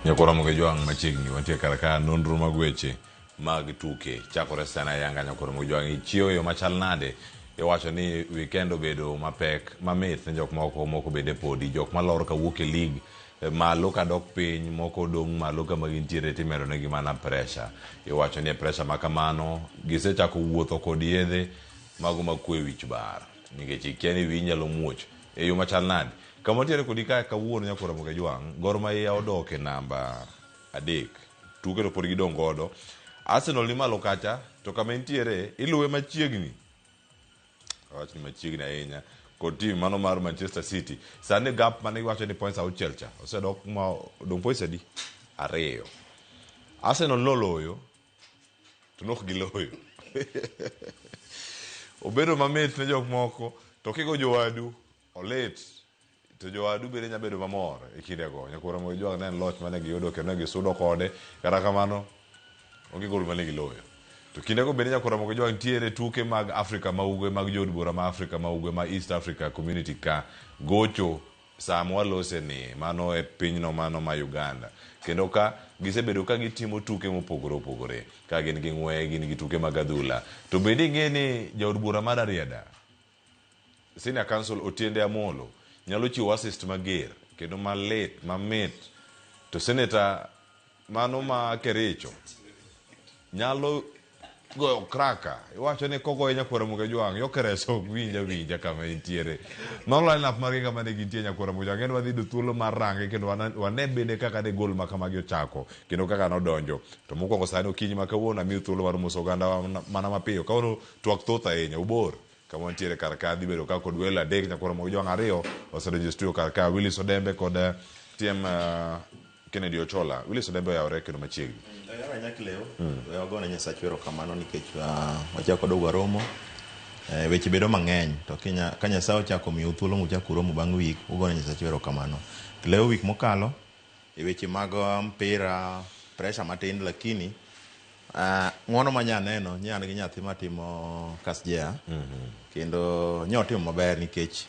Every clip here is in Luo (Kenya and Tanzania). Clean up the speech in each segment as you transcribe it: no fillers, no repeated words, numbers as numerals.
Nyakoro Ramogi Jwang' machiegni wantie kar ka nonro mag weche mag tuke chakore sana yanga Nyakoro Ramogi Jwang' ichiewo e yo machal nade iwacho ni weekend obedo mapek mamit ne jok moko moko bende podi jok malor kawuok e league malo kadok piny moko dong' malo kama gintiere timedo negi mana pressure iwacho ni e pressure ma kamano gisechako wuotho kod yedhe mago makwe wich bar nikech ikia ni wiyi nyalo muoch e yo machal nade kama wantiere kodi ka kawuono Nyakoro Ramogi Jwang' Gor Mahia odok e namba 3 tuke to pod gidong' godo Arsenal ni malo kacha to kama entiere iluwe machiegni awach ni machiegni ahinya kod team mano mar Manchester City sani gap mane iwacho ni points 6 cha osedok ma odong' points adi 2 Arsenal noloyo to nok giloyo obedo mamit ne jok moko to kigo jowadu olit to jowadu bende nyalo bedo mamor e kindego Nyakoro Ramogi Jwang' ne en loch mane giyudo kendo ne gisudo kode kata kamano onge gol mane giloyo to kindego bende Nyakoro Ramogi Jwang' nitiere tuke mag Afrika ma ugwe mag jood bura ma Afrika ma ugwe ma East Africa Community ka gocho sama walose ni mano e pinyno mano ma Uganda kendo ka gisebedo ka gitimo tuke mopogore opogore ka gin gi ng'weye gin gi tuke mag adhula to bende ing'e ni jaod bura mar Rarieda Senior Counsel Otiende Amolo nyalo chiwo assist mager kendo malit mamit to senator mano ma Kericho nyalo goyo kraka iwacho ni kogoyo Nyakwar Ramogi Jwang' yokereso ok winj awinja kama entiere mano line up margi kama ne gintie Nyakwar Ramogi Jwang' en wadhi yudo thuolo mar range kendo wane bende kaka ne gol ma kamagi ochako kendo kaka nodonjo to mokwongo sani okinyi ma kawuono amiyo thuolo mar moso oganda mana mapiyo kawuono twak thoth ahinya ubor kama wantiere kar ka dhi bedo ka kod welo 3 Nyakwar Ramogi Jwang' 2 osedonjo e studio kar ka Willis Odembe kod TM Kennedy Ochola. Willis Odembe oyawore kendo machiegni. Oyawore ahinya Cleo. We wagone Nyasache erokamano nikech wachako waduogo waromo. Weche bedo mang'eny to ka Nyasaye ochako omiyou thuolo muchako uromo bang' week, ugone Nyasache erokamano. Cleo week mokalo e weche mag mpira pressure matin lakini ng'uono ma nya neno nya an gi nyathi matimo kasjea kendo nya otimo maber nikech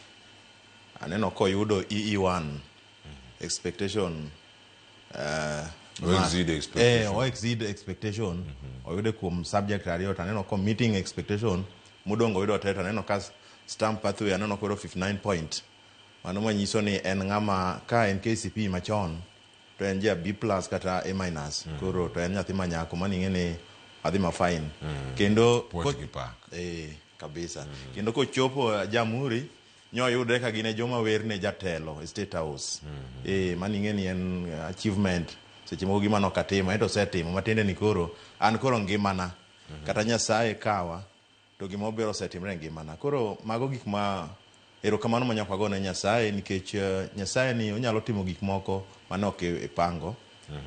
aneno koyudo EE1 expectation O exceed expectation. O exceed expectation. Oyude kuom subject 2 to aneno ko meeting expectation modong' oyudo te to aneno ka stamp pathway aneno koyudo 59 point. Mano manyiso ni en ng'ama ka en KCPE machon to en ja B plus kata A minus. Koro to en nyathi ma nyako mano ing'e ni adhi ma fine. Kendo Puoch gi pak. Kabisa. Kendo kochopo Jamhuri nyoyudre ka gin e joma werne jatelo e State House. Mano ing'e ni en achievement. Seche moko gima nok atimo, ento osetimo. Matiende ni koro an koro ngimana kata Nyasaye kawa to gima obiro osetimre e ngimana. Koro mago gik ma erokamano ma nyaka wagone Nyasaye nikech Nyasaye ni onyalo timo gik moko mane ok ipango.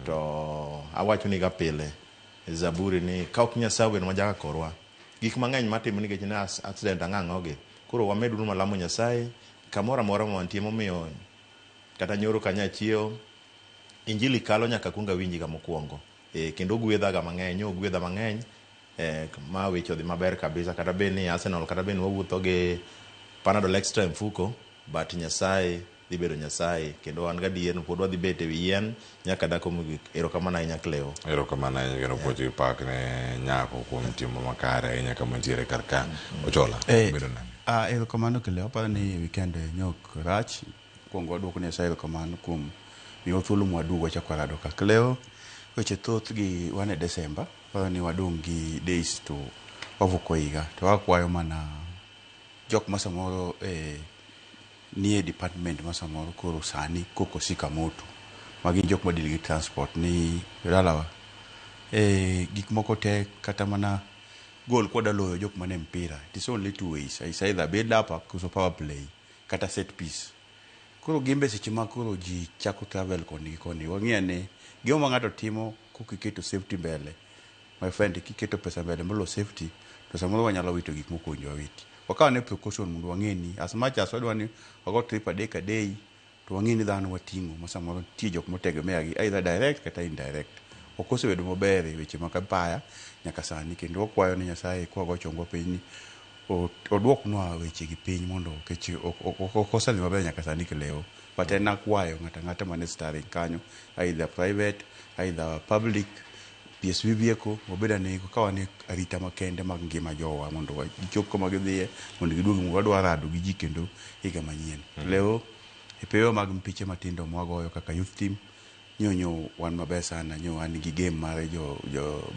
To awacho ni ga pile e Zaburi ni ka ok Nyasaye obedo majaka korwa, gik mang'eny matimo nikech ne accident ang'ang'ogi. Koro wameduru malamo Nyasaye kamoro amora ma wantie momiyo kata nyoro kanya achiewo Injili kalo nyaka kuong awinji ga mokwongo. Kendo ogwedha ga mang'eny, ogwedha mang'eny. Ma weche odhi maber kabisa kata bed ni Arsenal kata bed ni wawuotho gi Panadol Extra e mfuko but Nyasaye dhi bedo Nyasaye kendo an gadier ni pod wadhi bet ewi yien nyaka dako mogik. Erokamano ahinya Cleo. Erokamano ahinya kendo puoch gi pak ne nyako kuom timo makare ahinya kama nitiere kar ka. Ochola, obedo nade? Erokamano Cleo, aparo ni weekend nyok rach. Kuongo waduoko Nyasaye erokamano kuom miyowa thuolo mwaduogo wachako warado ka. Cleo, weche thoth gi wan e December, aparo ni wadong' gi days to wavuko higa. To wakwayo mana jok ma samoro nie department ma samoro koro sani koko sika moto ma gin jok ma deal gi transport ni dalawa gik moko te kata mana goal kwada loyo jok mane mpira it is only two ways, it's either build up koso power play kata set piece. Koro gimbe seche ma koro ji chako travel koni gi koni wang'i ane gima ma ng'ato timo kokiketo safety mbele. My friend, kiketo pesa mbele molo safety to samoro wanyalo wito gik mok owinjo wawiti. Wakaw ane precaution mondo wang'e ni as much as wadwa ni wago trip 3 a day to wang'e ni dhano wating'o ma samoro nitie jok motegemea gi either direct kata indirect. Ok osebedo maber e weche mag apaya nyaka sani kendo wakwayo ni Nyasaye kwago chongwa piny ni Oduoknwa weche gi piny mondo nikech ok osedhi maber nyaka sani kileo. But en akwayo ng'ato ang'ata mane starring kanyo, either private, either public, PSV vehicle, wabed ane ka wan e arita makende mag ngima jowa mondo gichop kama gidhiye, mondo giduog wadwa rado gi ji kendo higa manyien. Leo, e pewe mag mpiche matindo mwagoyo kaka youth team, nyonyo wan maber sana, nyo wan gi game mar jo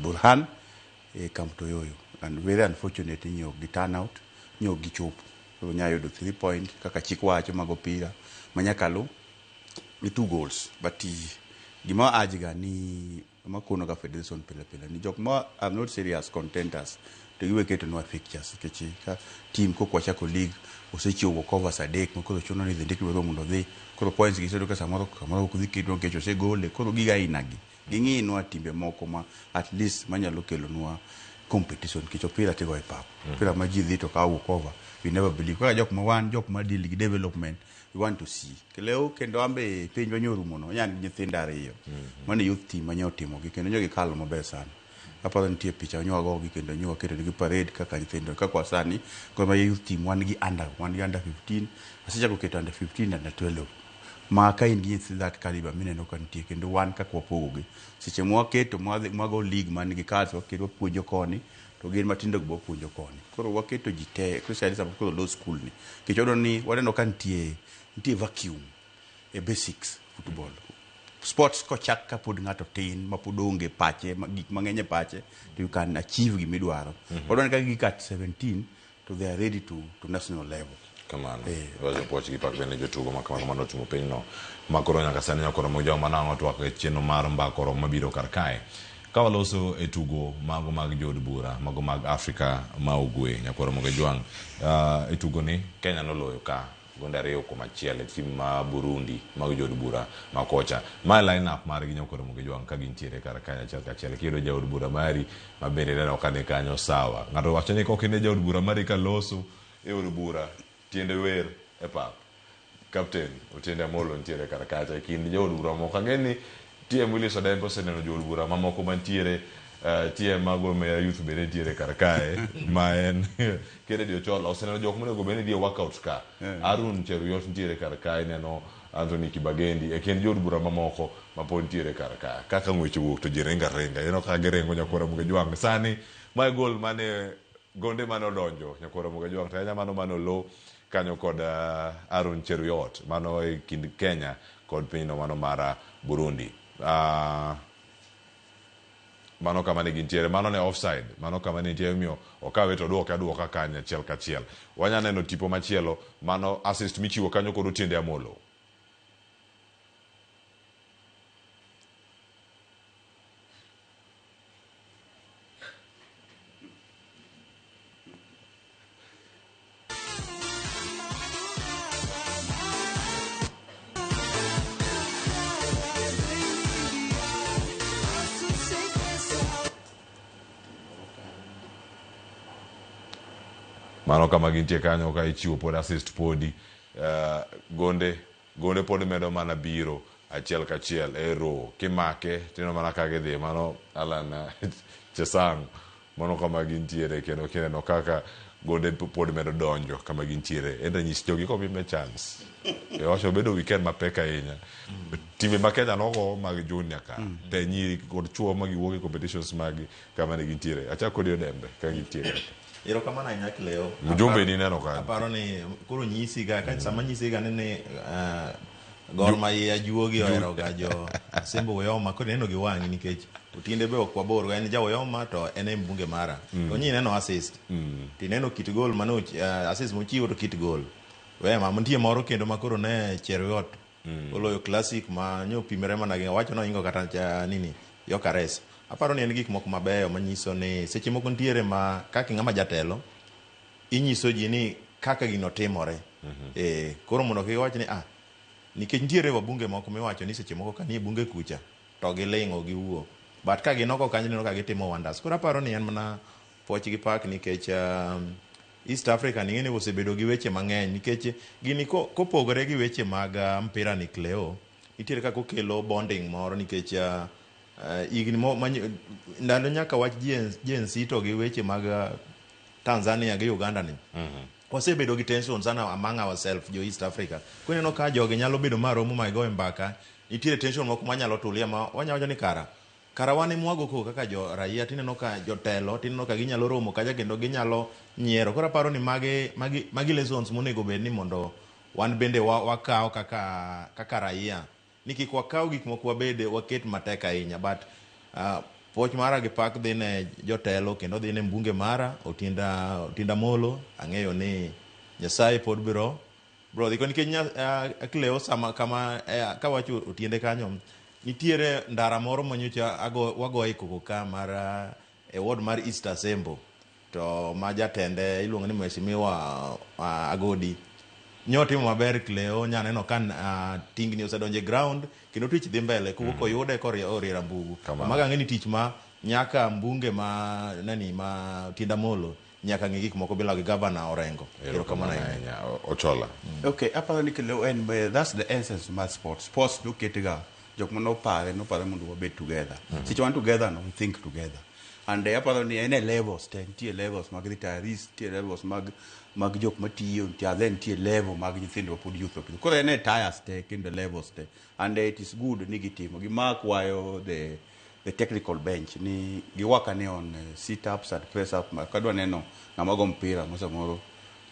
Burhan e Camp Toyoyo. And very unfortunate ni ok gi turn out, ni ok gichopo. Koro nya yudo 3 point kaka chik wacho mag opira ma nyaka lu ni 2 goals. But gima ajiga ni makono ga federation pile pile ni jok ma are not serious contenders to giwe ketonwa fixtures nikech ka team kok wachako league osechiwo covers adek ma koro chuno ni dhi ndik dwaro mondo odhi koro points gi isedo ka samoro kamoro ok dhi ketwa nikech osegole koro giga aina gi ging'inwa timbe moko ma at least manyalo kelonwa competition nikech opira tigo e pap opira ma ji dhi to kawo cover we never believe kaka jok ma wan jok ma deal gi development we want to see leo kendo ambe pinywa nyorumo no nyan gi nyithindo ariyo mano youth team manye otimogi kendo nyo gikalo maber sana aparo nitie picha nyo wagogi kendo nyo waketo nigi parade kaka nyithindo kaka sani Gor Mahia youth team wan gi under 15 asechako keto under 15 under 12 ma ka in gi nyithindo that caliber mineno ka nitie kendo wan kaka wapogogi seche mwaketo mwago league man gi cards waketo wapuonjo koni to gin matindo go wapuonjo koni koro waketo ji te especially sama koro los school ni nikech wadwaro ni waneno ka nitie vacuum e basics football sports kochak kapod ng'ato tin mapod onge pache gik mang'eny e pache to you can achieve gimidwaro wadwaro ni ka gik at 17 to they are ready to national level. Kamano. Wacho puoch gi pak bende jotugo ma kamano mano otimo pinyno ma koro nyaka sani nyakoro mo joma nang'o twak e chenro mar mbaka oromo mabiro kar kae. Ka waloso e tugo mago mag jood bura mago mag Afrika ma Ugwe nyakwaro Moge Jwang' e tugo ni Kenya noloyo ka gonde 2-1 e tim ma Burundi mag jood bura ma kocha. Ma line up margi nyakwaro Moge Jwang' ka gintiere kar kae achiel kachiel. Kiyudo jaod bura mari ma bende ineno ka ni kanyo sawa. Ng'ato wacho ni kok ine jaod bura mari ka loso e od bura tiende wer e pap. Captain Otiende Amolo nitiere kar kacha e kind jood bura moko. Ang'e ni TM Willis Odembe oseneno jood bura mamoko mantiere TM mago Mahia Youth bende nitiere kar kae ma en Kennedy Ochola oseneno jok monego bed ni dhi e workout ka. Arun Cheruiyot nitiere kar kae ineno Anthony Kibagendi e kind jood bura mamoko ma pod nitiere kar ka. Kaka ng'wech owuok to ji ringo aringa. Ineno kaka giringo nyakwara Moge Jwang'. Sani mae gol mane gonde mane odonjo nyakwara Moge Jwang' to ahinya mano mane olo kanyo kod Aaron Cheruiyot mano e kind Kenya kod pinyno mano mar Burundi. Mano kama ne gintiere, mano ne offside, mano kama ne nitie omiyo okawe to oduoke aduoka kanyo achiel kachiel. Wanya neno tipo machielo, mano assist michiwo kanyo kod Otiende Amolo. Mano kama gintie kanyo ka ichiwo pod assist podi gonde pod medo mana biro achiel kachiel e row kimake tineno mana ka gidhi mano Alan Chesang mano kama gintiere kendo kineno kaka gonde pod medo donjo kama gintiere en ranyisi jogi komime chance e wacho bedo weekend mapek ahinya timbe ma Kenya nogo mag junior ka te nyiri kod chuo ma giwuok e competitions mag kama ne gintiere achak kodi Odembe ka gintiere. Erokamano ahinya Cleo. Mjumbe ni neno kanyo. Aparo ni koro nyisi ga ka sama nyisi ga ni Gor Mahia juogi ohero ga jo Asembo Uyoma koro ineno gi wang'i nikech Otiende be ok wabor en ja Uyoma to en e mbunge mara. To nyi ineno assist. To ineno kit goal mane assist mochiwo to kit goal. We ma nitie moro kendo ma koro ne Cheruiyot oloyo classic ma nyo pimre mana gi wacho noingo kata nini Yokares. Aparo ni en gik moko mabeyo manyiso ni seche moko nitiere ma kaka ng'ama jatelo inyiso ji ni kaka gino timore. Koro mondo kik wach ni nikech nitiere wabunge moko miwacho ni seche moko ka nie bunge kucha to giling'o giwuo. But ka gin oko kanyo ineno ka gitimo wonders. Koro aparo ni en mana puoch gi pak nikech East Africa ni ng'eni osebedo gi weche mang'eny nikech gini kopogore gi weche mag mpira ni Cleo nitiere kaka okelo bonding moro nikech higni ndalo nyaka wach Gen Z to gi weche mag Tanzania gi Uganda ni. Wasebedo gi tension sana among ourselves jo East Africa. Koro ineno ka jogi nyalo bedo ma romo ma goyo mbaka, nitiere tension moko manyalo tulia ma wanyalo wacho ni kara kara wan ema wago koko kaka jo raia tineno ka jotelo tineno ka ginyalo romo kacha kendo ginyalo nyiero. Koro aparo ni magi magi magi lessons monego bed ni mondo wan bende wakaw kaka kaka raia ni kik wakaw gik moko wabede waket matek ahinya but puoch mara gi pak dhi ne jotelo kendo dhi ne mbunge mara Otinda Otinda Molo ang'eyo ni Nyasaye pod biro bro dhi nikech Cleo sama kama kawacho Otiende kanyo nitiere ndara moro manyocha wagoye koko ka mar e ward mar East Asembo to ma jatende iluongo ni Mheshimiwa Agodi nyotimo maber Cleo nyaneno ka tingni osedonjo e ground kendo tich dhi mbele kowuok oyude koriero ambugu. Mago ang'e ni tich ma nyaka mbunge ma nani ma Otiende Amolo nyaka ng'i gik moko bila gi gavana Orengo. Erokamano ahinya. Ochola. Okay, aparo ni kendo en that's the essence mar sports. Sports noketga jok manopare nopare mondo wabed together. Seche wan together no, we think together. And aparo ni en e levels te, nitie levels mag retirees, nitie levels mag jok matiyo, nitie then nitie level mag nyithindo mapod youth opidho. Koro en e tiers te kendo levels te. And it is good ni gitimo. Gima kwayo the technical bench ni giwakane on sit ups and press up ma kadwa neno ng'ama go mpira ma samoro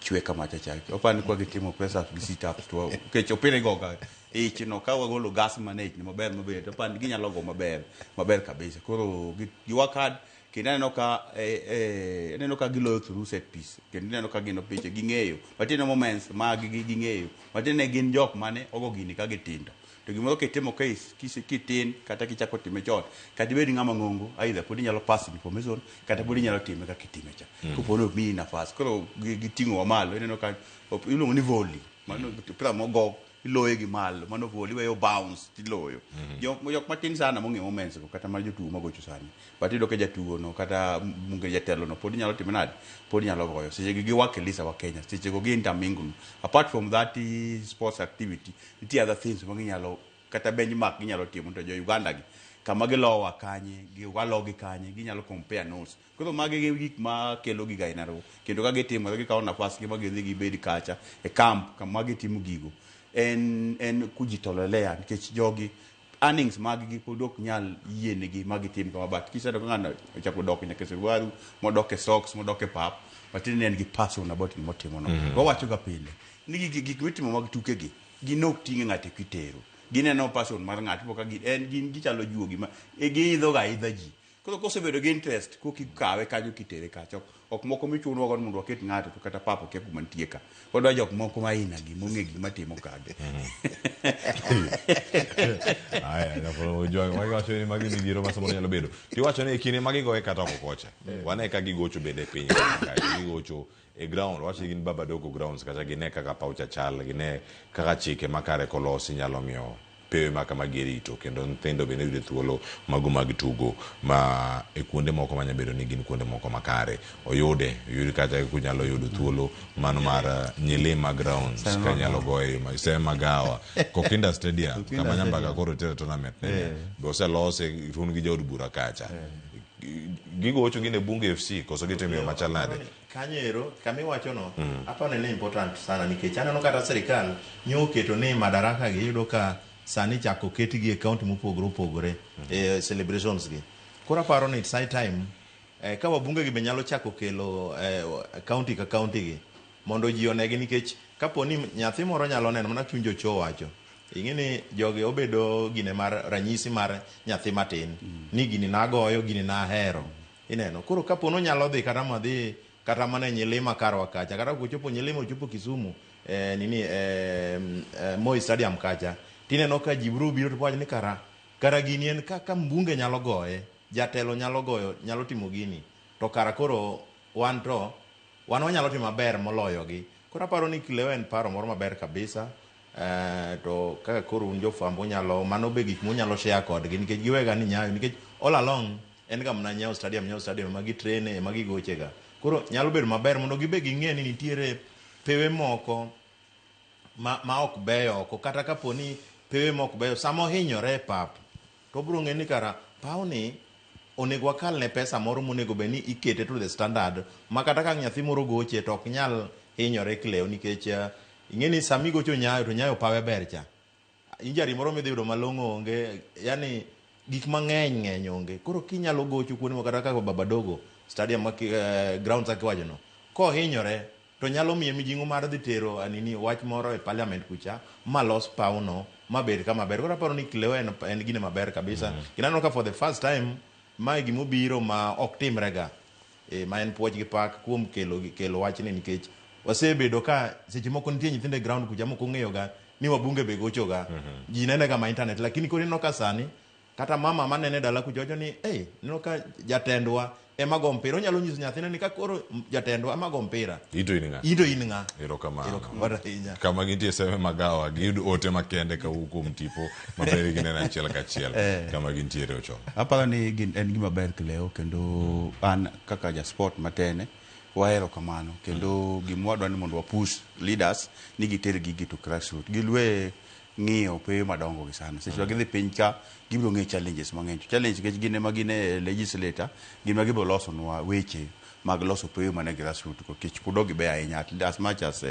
chwe kama chacha. Opani ni kwa gitimo press up gi sit ups to nikech opira igoga ich no ka wagolo gas mane ich no maber maber to apani ginyalo go maber maber kabisa. Koro gi work hard kendo aneno ka aneno ka giloyo through set piece kendo ineno ka gin opiche ging'eyo matiende moments mag gi ging'eyo matiende gin jok mane ogo gini ka gitindo to gimoro kitimo ka kitin kata kichako time chon kata ibed ng'ama ng'ongo either pod inyalo pass information kata pod inyalo time kaka itime cha kopo ni omiyi nafas koro giting'o wa malo ineno ka iluongo ni volley mano mpira mogo iloye gi malo mano volley iweyo bounce tiloyo jok matin sana mong'e moments go kata mar jotugo magocho sani but iyudo ka jatugo no kata munge jatelo no pod nyalo timo nade pod nyalo goyo seche gi giwakilisha wa Kenya seche go gi intermingle apart from that sports activity nitie other things ma ginyalo kata benchmark ginyalo timo to jo Uganda gi kama gilowa kanye gi walogi kanye ginyalo compare notes koro magi gin gik ma kelo gigo ainago kendo ka gitimore gikawo nafas gi ma gidhi gibed kacha e camp kama gitimo gigo en kujitolelea nikech jogi earnings mag gi pod ok nyal yienegi ma gitim kama but kiseneno ka ng'ano ochako dok nyaka e suruaru modok e socks modok e pap matiende ni en gi passion about gima otimo no. Wawacho ga pile ni gik mitimo mag tukegi gin ok ting'e ng'ato kitero gineno passion mar ng'ato ibo ka en gin gichalo juogi ma giidho ga aidha ji koro kosebedo gi interest koki kawe kanyo kitere kacha ok moko michunwa godo mondo waket ng'ato to kata pap okia kuma nitie ka wadwa jok moko ma aina gi mong'e gima timo kage. Aya, nyakoro ojwang' magi wacho ni magi midhiero ma samoro nyalo bedo. Tiwacho ni e kinde ma gigoye kata oko kocha. Wane ka gigocho bende e piny ka gigocho e ground, wacho ni gin Babadogo grounds kata gine kaka paw cha chal, gine kaka chike makare kolosi nyalo miyo pewe ma kama girito kendo nyithindo bende yudo thuolo mago mag tugo ma e kuonde moko manya bedo ni gin kuonde moko makare oyude oyud kata kunyalo yudo thuolo mano mar Nyilima grounds ka nyalo goye ma Semagawa Kokinda Stadium kama Nyambaga koro tere tournament nene be oselose run gi jood bura kacha gigocho gin e Bunge FC koso gitimo yo machal nade Kanyo ero kama iwacho no aparo ni important sana nikech aneno kata sirikal nyo oketo ni madaraka gi iyudo ka sani chako ketgi e county mopogore opogore e celebrations gi. Koro aparo ni it's high time ka wabunge gi be nyalo chako kelo county ka county gi mondo ji onegi nikech kapo ni nyathi moro nyalo neno mana chuny jocho wacho ing'e ni jogi obedo gine mar ranyisi mar nyathi matin ni gini nagoyo gini nahero ineno koro kapo ni onyalo dhi kata madhi kata mana e Nyilima karwa kacha kata kochopo Nyilima ochopo Kisumu nini Moi Stadium kacha tineno ka ji biro biro to wacho ni kara kara gini en kaka mbunge nyalo goye jatelo nyalo goyo nyalo timo gini to kara koro wan to wan wanyalo timo maber moloyo gi koro aparo ni Cleo en paro moro maber kabisa to kaka koro un jofwambo unyalo mano be gik munyalo share kodgi nikech giwega ni nyayo nikech all along en ga mana Nyayo Stadium Nyayo Stadium ema gitrene ema gigochega koro nyalo bedo maber mondo gibe ging'e ni nitiere pewe moko ma ok beyo oko kata kapo ni pewe ma ok beyo sama ohinyore e pap to obiro ng'e ni kara pawni Onego wakal ne pesa moro monego bed ni ikete to the standard ma kata ka nyathi moro goche to ok nyal hinyore Cleo nikech ing'e ni sama igocho Nyayo to Nyayo pawe ber cha. Injury moro midhi yudo malong'o onge, yani gik mang'eny ng'eny onge. Koro kinyalo gocho kuonde moko kata kaka Babadogo stadium ma grounds kaka iwacho no, kohinyore to nyalo miye mijing'o mar dhi tero anini wach moro e parliament kucha ma los pawno ma bed kama ber. Koro aparo ni Cleo en gine maber kabisa. Kendo aneno ka for the first time mae gimobiro ma ok timre ga. Ma en puoch gi pak kuom kelo wachni nikech wasebedo ka seche moko nitie nyithindo e ground kucha mok ong'eyo ga ni wabunge be gocho ga. Ji nene ga ma internet lakini koro ineno ka sani kata mama manene dala kucha wacho ni hey, ineno ka jatendwa ema go mpira. Onyalo nyiso nyathine ni ka koro jatendwa ema go mpira. Ito in ng'a? Ito in ng'a? Erokamano. Erokamano ahinya. Kama gintie seme magawa, giyud ote makende kawuok kuom tipo maber gineno achiel kachiel kama gintiere ochomo. Aparo ni en gima ber Cleo kendo an kaka ja sport matene wahero kamano kendo gima wadwa ni mondo wapush leaders ni giter gigi to grassroots gilwe ng'iyo pewe madongo gi sana seche ma gidhi piny ka gibiro ng'eyo challenges mang'eny to challenge nikech gin ema gin e legislator gin ema gibiro losonwa weche mag loso pewe mane grassroots go nikech pod ok gibeyo ahinya as much as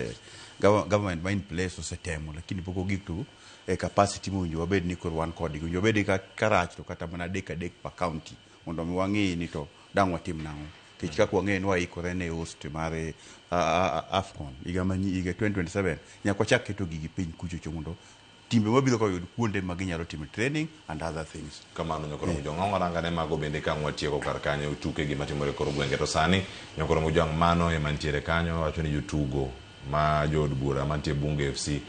government ma in place osetemo lakini pok ogik to e capacity mowinjo wabed ni koro wan kodgi owinjo wabed ka rach to kata mana adek adek per county mondo mi wang'i ni to dang' watim nang'o nikech kaka wang'eyo ni waikore ne host mar AFCON higa 2027 nyaka wachak keto gigi piny kuchocho mondo timbe mabiro ka oyud kuonde ma ginyalo timo training and other things. Kamano Nyakoro Mujwang', waranga ne mago bende ka watieko kar kanyo tuke gima timore kor gwenge to sani Nyakoro Mujwang' mano ema nitiere kanyo wacho ni jotugo ma jood bura mantie Bunge FC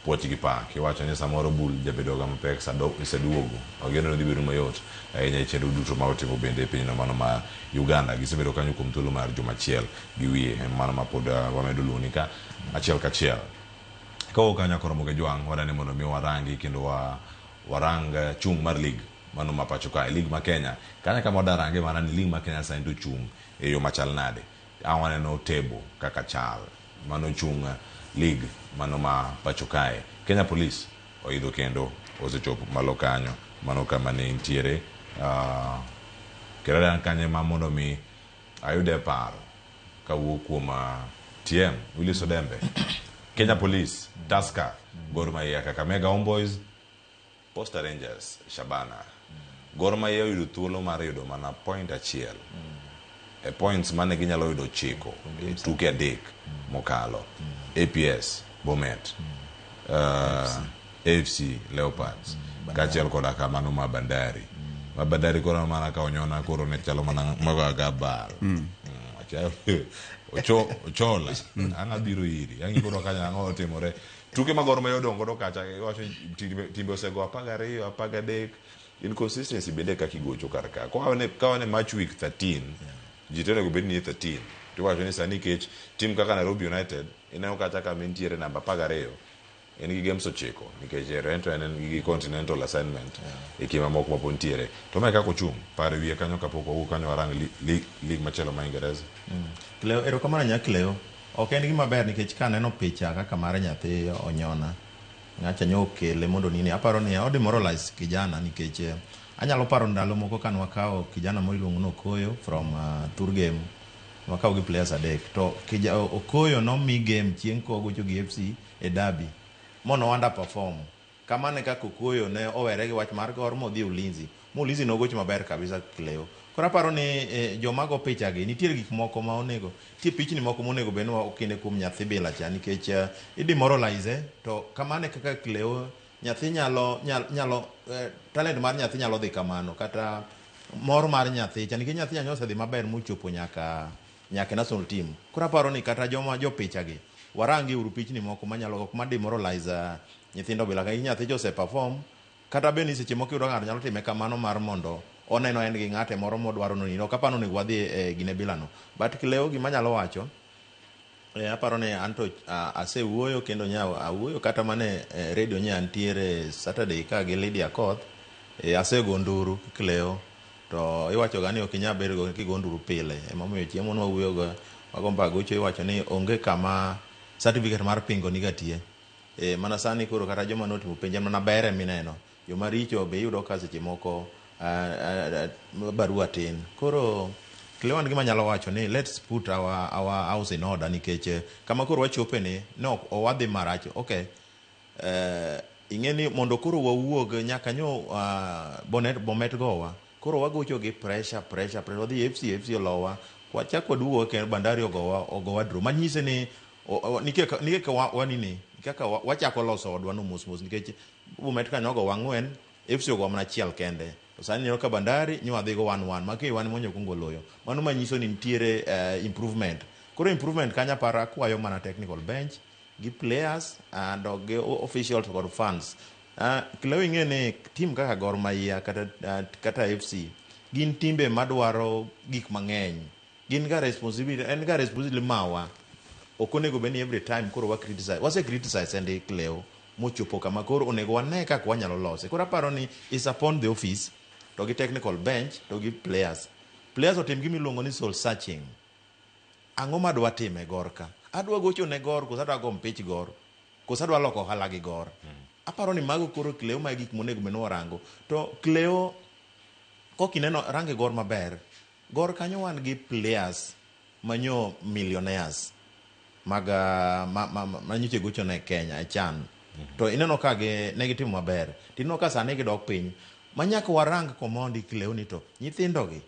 puoch gi pak iwacho ni samoro bul jabedo ga mapek saduogo wageno ni dhi bedo mayot ahinya e chenro duto ma otimo bende e pinyno mano ma Uganda gisebedo kanyo kuom thuolo mar juma achiel gi wiye mano ma pod wamedo luoni ka achiel kachiel kawuok kanyo Nyakoro Mujwang' wadani mondo mi warangi kendo warang chung' mar league mano ma pacho kae league ma Kenya kanyo kama wadarange mana ni league ma Kenya sani to chung' e yo machal nade ang' waneno table kaka chal mano chung' league mano ma pacho kae Kenya Police oidho kendo osechopo malo kanyo mano kama ne nitiere kendo kanyo ema mondo mi ayude paro kawuok kuom TM Willis Odembe Kenya Police Tusker Gor Mahia Kakamega Homeboys Posta Rangers Shabana Gor Mahia oyudo thuolo mar yudo mana point achiel e points mane ginyalo yudo 9 e tuke 3 mokalo APS Bomet AFC Leopards kaachiel koda kamano ma Bandari ma Bandari koro mana ka onyona koro ne chalo mana mago ga bal Ochola ang' abiro iri ang' koro kanyo ang'o otimore tuke ma Gor Mahia odong' godo kacha iwacho timbe osego 12 13 inconsistency bende kaka igocho kar ka kawane match week 13 ji te onego bed ni e 13 tiwacho ni sani nikech tim kaka Nairobi United ineno kacha kama entiere namba 12 en gi games 9 nikech ento en gi continental assignment e kinde mamoko mapod nitiere to mae kaka ochung' paro e wiye kanyo kapok wawuok kanyo warang league machielo ma Ingereza. Cleo, erokamano nya Cleo. Ok en gima ber nikech kaneno picha kaka mar nyathi Onyona ng'acha nyo okele mondo nini aparo ni o demoralize kijana nikech anyalo paro ndalo moko kan wakawo kijana moro iluongo ni Okoyo from Thur Game wakawo gi players 3 to Okoyo nomi game chieng' kogocho gi FC e derby mono underperform kamano e kaka Okoyo ne owere gi wach mar Gor modhi Ulinzi mo Ulinzi nogocho maber kabisa Cleo. Koro aparo ni joma go picha gi nitiere gik moko ma onego nitie pichni moko monego bed ni okine kuom nyathi bila cha nikech idemoralize to kamano e kaka Cleo nyathi nyalo talent mar nyathi nyalo dhi kamano kata mor mar nyathi cha nikech nyathi osedhi maber mochopo nyaka national team. Koro aparo ni kata joma jo picha gi warangi uru pichni moko manyalo ok ma demoralize nyithindo bila ka nyathi cha ose perform kata bed ni seche moko iyudo ng'ato nyalo time kamano mar mondo oneno en gi ng'ate moro modwaro nonino ok aparo ni onego wadhi e gine bila no but Cleo gima anyalo wacho aparo ni anto asewuoyo kendo nya awuoyo kata mana e radio nya antiere Saturday ka gi Lydia Koth asego nduru Cleo to iwacho ga ni ok inyal bedo go kigo nduru pile emomiyo chiemo nwawuoyo go wago mbaka gocho iwacho ni onge kama certificate mar pingo niga tie mana sani koro kata joma notimo penj en mana ber emineno joma richo be iyudo ka seche moko Barua tin. Koro Cleo an gima anyalo wacho ni let's put our house in order nikech kama koro wachope ni ne ok wadhi marach. Okay. Ing'e ni mondo koro wawuog nyaka nyo Bomet gowa. Koro wagocho gi pressure, pressure, pressure. Wadhi FC, FC olowa. Wachak waduogo kendo Bandari ogowa draw. Manyise ni nikech wanini kaka wachako loso odwa no mos mos nikech Bomet kanyo ogowa 4, FC ogowa mana 1 kende. To sani ineno ka Bandari nyo wadhi go 1-1, maki wan monyo kuongo loyo. Mano manyiso ni nitiere improvement. Koro improvement kanyo aparo akwayo mana technical bench gi players and gi officials kod fans. Cleo ing'e ni team kaka Gor Mahia kata FC gin timbe madwaro gik mang'eny. Gin ga responsibility, en ga responsibility mawa. Ok onego bed ni every time koro wa criticize. Wase criticize endi Cleo mochopo kama koro onego wane kaka wanyalo lose. Koro aparo ni is upon the office to gi technical bench to gi players. Players otim gima iluongo ni soul searching. Ang'o madwa timo e Gor ka? Adwa gocho ne Gor koso adwa go mpich Gor? Koso adwa loko ohala gi Gor? Aparo ni mago koro Cleo ma gik monego bed ni warango. To Cleo kokineno range Gor maber, Gor kanyo wan gi players manyo millionaires mag ma nyocha gocho ne Kenya e CHAN. To ineno ka ne gitimo maber. To ineno ka sani gidok piny. Ma nyaka warang komondi Cleo ni to nyithindo gi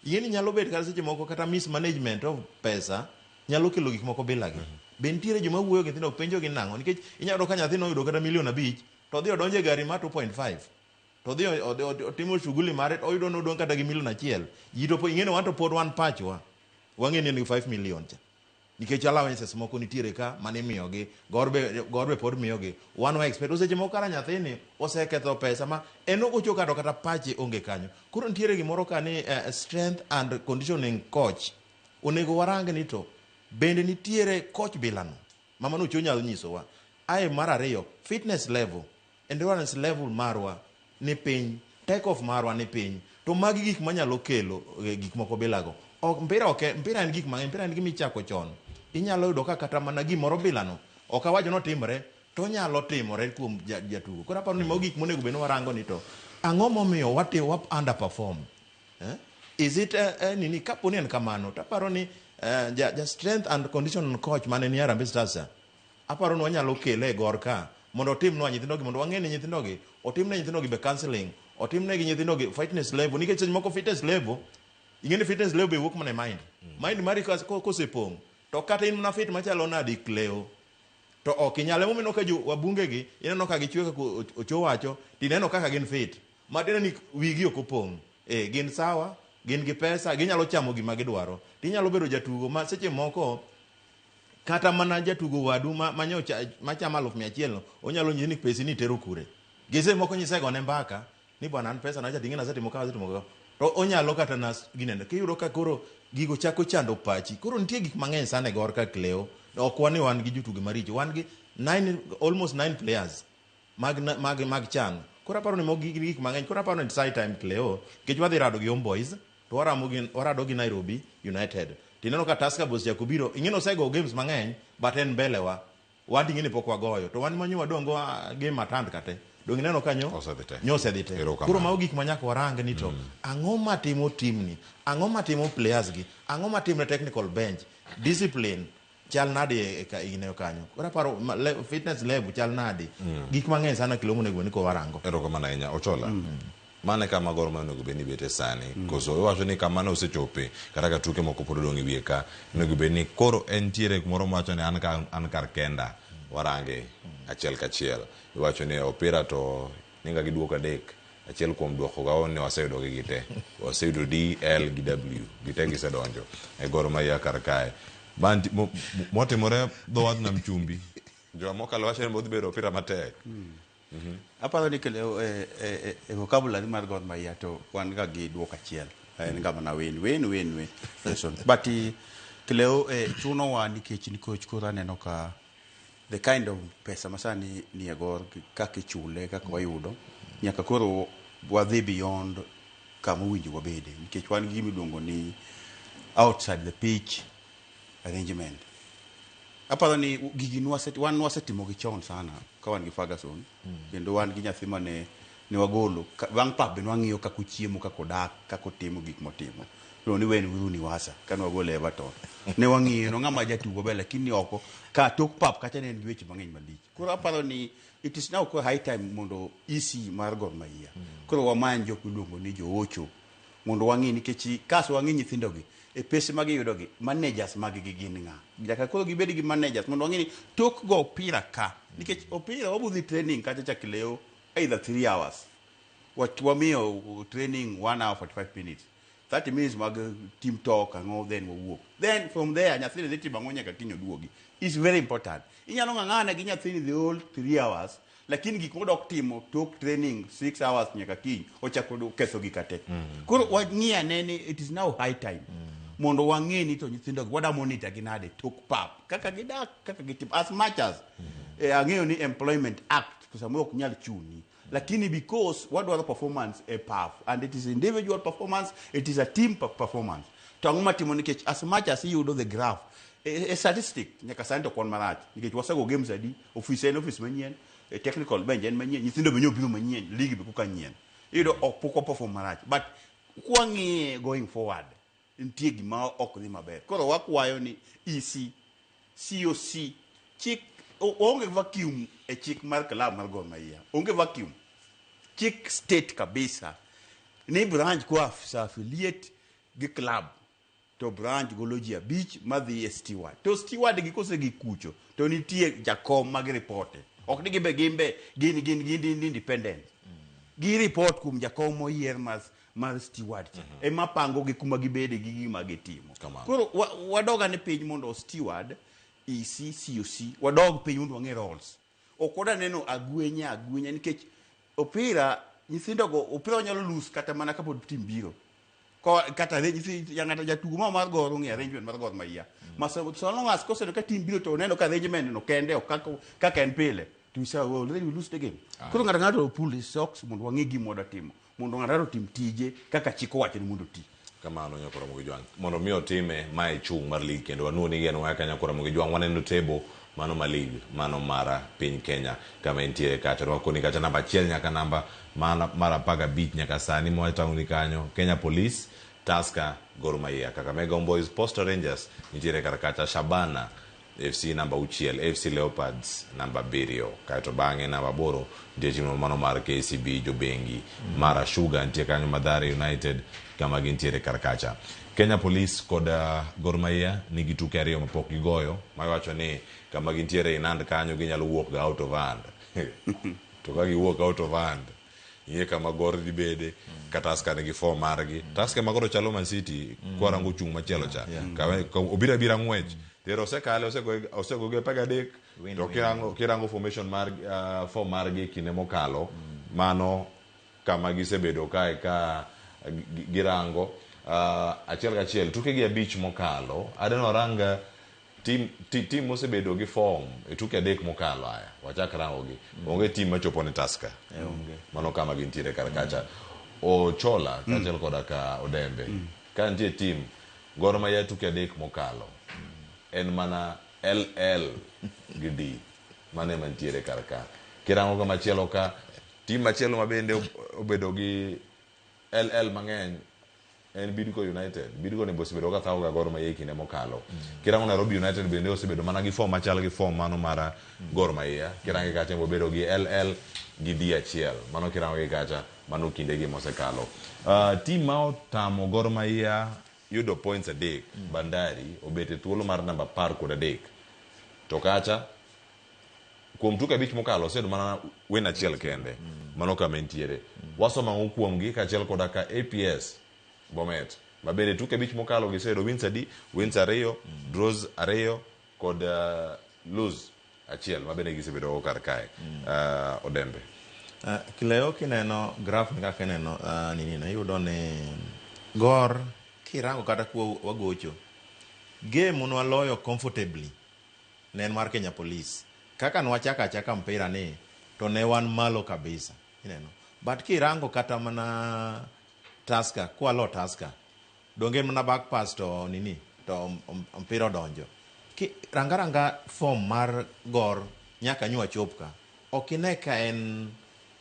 ing'e ni nyalo bet kata seche moko kata mismanagement of pesa nyalo kelo gik moko bila gi. Be nitiere joma wuoyo gi nyithindo penjo gi nang'o nikech inyalo yudo ka nyathi noyudo kata milion 5 to odhi odonjo e gari mar 2.5 to odhi otimo shughuli mare oyudo nodong' kata gi milion 1. Ji to ing'e ni wan to pod wan pachwa wang'e ni en gi 5 million cha nikech allowances moko nitiere ka mane imiyogi Gor be pod miyogi wan wa expect seche moko kara nyathini oseketho pesa ma en ogocho kata kata pache onge kanyo. Koro nitiere gimoro ka ni strength and conditioning coach onego warang ni to bende nitiere coach bilano mama no nyalo nyisowa. Ae mar ariyo fitness level, endurance level marwa ni piny, take off marwa ni piny. To magi gik manyalo kelo gik moko bilago. Ok mpira ok mpira en gik mang'eny, mpira en gima ichako chon. Inyalo yudo ka kata mana gimoro bilano ok awacho ni otimore to onyalo timore kuom jatugo. Koro aparo ni mago gik monego bed ni warango ni to ang'o momiyo wa underperform? Is it nini kapo ni en kamano to aparo ni ja strength and condition coach mane ni Harambee Stars aparo ni wanyalo kele e Gor ka mondo otimnwa nyithindogi mondo wang'e ni nyithindogi otimne nyithindogi be counseling, otimne gi nyithindogi fitness level nikech seche moko fitness level ing'e ni fitness level be wuok mana e mind. Mind mari kosepong' to kata in mana fit machalo nadi Cleo to ok inyal. Emomiyo ka jo wabunge gi ineno ka gichwe kaka Ocho wacho tineno kaka gin fit matiende ni wigi ok opong'. Gin sawa, gin gi pesa, ginyalo chamo gima gidwaro. Tinyalo bedo jatugo ma seche moko kata mana jatugo wadu machamo 100,000 no onyalo nyisi ni pesi ni tero kure. Gi seche moko nyisegone mbaka ni bwana an pesa na ting'e nasetimo ka asetimo ka. To onyalo kata na ginene. Kiyudo ka koro gigo chako chando pachi. Koro nitie gik mang'eny sana e Gor ka Cleo. Ok wan ni wan gi jotugo maricho. Wan gi almost 9 players mag CHAN. Koro aparo ni mogo gin gik mang'eny. Koro aparo ni it's high time Cleo nikech wadhi rado gi Homeboys to warado gi Nairobi United. Tineno ka Tusker bose chako biro, ing'e ni osego games mang'eny but en mbele wa. Wan ting'e ni pok wagoyo. To wan manyo wadong' game atand kate. Dong' ineno kanyo? Osedhi te. Nyo osedhi te. Koro mago gik ma nyaka warang ni to ang'o matimo team ni? Ang'o matimo players gi? Ang'o matimre technical bench? Discipline chal nade e kanyo? Koro aparo fitness level chal nade? Gik mang'eny sana Cleo monego ni ko warango. Erokamano ahinya Ochola. Mane kama Gor Mahia onego bed ni bete sani. Koso iwacho ni kama ne osechope kata ka tuke moko pod odong' e wiye ka onego bed ni koro entiere kumoro mawacho ni an kar kenda warange achiel kachiel. Iwacho ni opira to ninga gi duoko 3 achiel kuom duoko go ne waseyudo gi gite. Waseyudo D, L gi W. Gite gisedonjo e Gor Mahia kar kae. Motimore dho wath nam chumbi. Joma mokalo wacho ni bodhi bedo opira matek. Aparo ni Cleo e vocabulary mar Gor Mahia to wan ga gi duoko achiel. En ga mana win win win win. But Cleo chunowa nikech koro aneno ka the kind of pesa masani ni e Gor kaka ichule kaka wayudo nyaka koro wadhi beyond kama owinjo wabede nikech wan gi gima iluongo ni outside the pitch arrangement. Aparo ni gigi wan wasetimo gi chon sana ka wan gi Ferguson kendo wan gi nyathi mane Ne wagolo bang' pap be nwang'iyo kaka ochiemo, kaka odak, kaka otimo gik motimo. Iluongo ni Wayne Rooney Wasa kane wagole Everton. Ne wang'iyo no ng'ama jatugo maber lakini oko ka tok pap kacha ne en gi weche mang'eny malich. Koro aparo ni it is now high time mondo EC mar Gor Mahia. Koro wamany jok miluongo ni joocho mondo wang'i nikech kaso wang'i nyithindogi e pese ma giyudogi managers mag gi gin ng'a. Nyaka koro gibed gi managers mondo wang'i ni tok go opira ka nikech opira wabudhi training kacha chak leo either 3 hours. Wamiyo training 1 hour 45 minutes. 30 minutes mag team talk ang'o then wawuok. Then from there nyathini dhi timo ang'o nyaka kiny oduogi. It's very important. Inyalo ng'ang'ana gi nyathini the whole 3 hours lakini gik modok timo tok training 6 hours nyaka kiny ochako ketho gika te. Koro wang'i ane ni it is now high time mondo wang'e ni to nyithindo gi wada monitor gi nade tok pap kaka gidak kaka gitimo as much as ang'eyo ni Employment Act to samoro ok nyal chuni lakini because wadwaro performance e pap and it is individual performance, it is a team performance. To ang'o matimo nikech as much as iyudo the graph e statistic nyaka sani to kwan marach nikech wasego games adi, office en office manyien, technical bench en manyien, nyithindo be nyobiro manyien, league be koka nyien, iyudo ok pok waperform marach, but kwang'iye going forward nitie gima ok dhi maber. Koro wakwayo ni EC, COC, chik onge vacuum e chik mar club mar Gor Mahia, onge vacuum. Chik state kabisa ni branch kwa affiliate gi club to branch golo ji 5 madhi e steward, to steward gi kosegik kucho to nitie jakom mag ripote, ok ni gimbe gimbe gin independent, gi report kuom jakom moyier mar steward cha ema pango gi kuma gibede gi gima gitimo. Koro wadog ane piny mondo steward, EC, COC wadog piny mondo wang'e roles. Ok wada neno agwenya agwenya nikech opira nyithindogo opira wanyalo lose kata mana kapod tim biro. Kata ng'ato jatugo ma mar Gor ong'e arrangement mar Gor Mahia. Ma so long as koseneno ka tim biro to oneno ka arrangement no kende ok kaka en pile. To we say, well, then we lose the game. Koro ng'ato ng'ato pull his socks mondo wang'e gima wadwa timo. Mondo ng'ato otim tije kaka chik owacho ni mondo oti. Kamano Nyakwar Ramogi Jwang'. Mondo mi otime mae chung' mar league kendo wanuo ni en waka Nyakwar Ramogi Jwang' waneno table mano ma league mano mar piny Kenya kama entiere kacha. Wakoni kacha namba 1 nyaka namba mar 15 nyaka sani mwatang'oni kanyo Kenya Police, Tusker, Gor Mahia, Kakamega Homeboyz, Posta Rangers nitiere kar kacha, Shabana FC namba 6, FC Leopards namba 7, kaeto bang'e namba 8 nitie tim mano mar KCB Jobengi, Mara Sugar nitie kanyo, Mathare United kama gintiere kar kacha. Kenya Police kod Gor Mahia nigi tuke 2 mapok gigoyo, mawacho ni kama gintiere in hand kanyo ginyalo wuok ga out of hand. To ka giwuok out of hand, ing'e kama Gor dhi bede, ka Tusker nigi form margi. Tusker ma koro chalo Man City, kwarango chung' machielo cha. Ka obiro abira ng'wech, tero osekale, osego gi 13, to kirango formation mar form margi kinde mokalo, mano kama gisebedo kae ka girango achiel kachiel tuke gi 5 mokalo. Adeno ranga tim mosebedo gi form e tuke 3 mokalo aya wachak rango gi. Onge tim machopo ne Tusker. Mano kama gintiere kar kacha. Ochola kaachiel koda ka Odembe. Ka nitie tim Gor Mahia tuke 3 mokalo en mana LL gi D mano ema nitiere kar ka. Kirango kama chielo ka tim machielo ma bende obedo gi LL mang'eny en Bidco United. Bidco ni osebedo ka thago ga Gor Mahia e kinde mokalo. Kirango Nairobi United bende osebedo mana gi form machal gi form mano mar Gor Mahia. Kirange kacha obedo gi LL gi D achiel. Mano kirango gi kacha mano kinde gi mosekalo. Tim ma otamo Gor Mahia yudo points 3, Bandari obet e thuolo mar namba 13. To kacha kuom tuke 5 mokalo oseyudo mana win achiel kende. Mano kama entiere. Wasomo ang'o kuomgi kaachiel koda ka APS Bomet ma bende tuke 5 mokalo giseyudo wins adi? Wins 2, draws 2 kod lose achiel ma bende gisebedo go kar kae. Odembe. Kileo kineno graph ni kaka ineno nini no iyudo ni Gor kirango kata kwa wagocho game nwaloyo comfortably ne en mar Kenya Police. Kaka nwachako achaka mpira ni to ne wan malo kabisa ineno, but kirango kata mana Tusker kwalo Tusker donge mana back pass to nini to mpira odonjo. Ranga ranga form mar Gor nyaka nywa chop ka ok ine ka en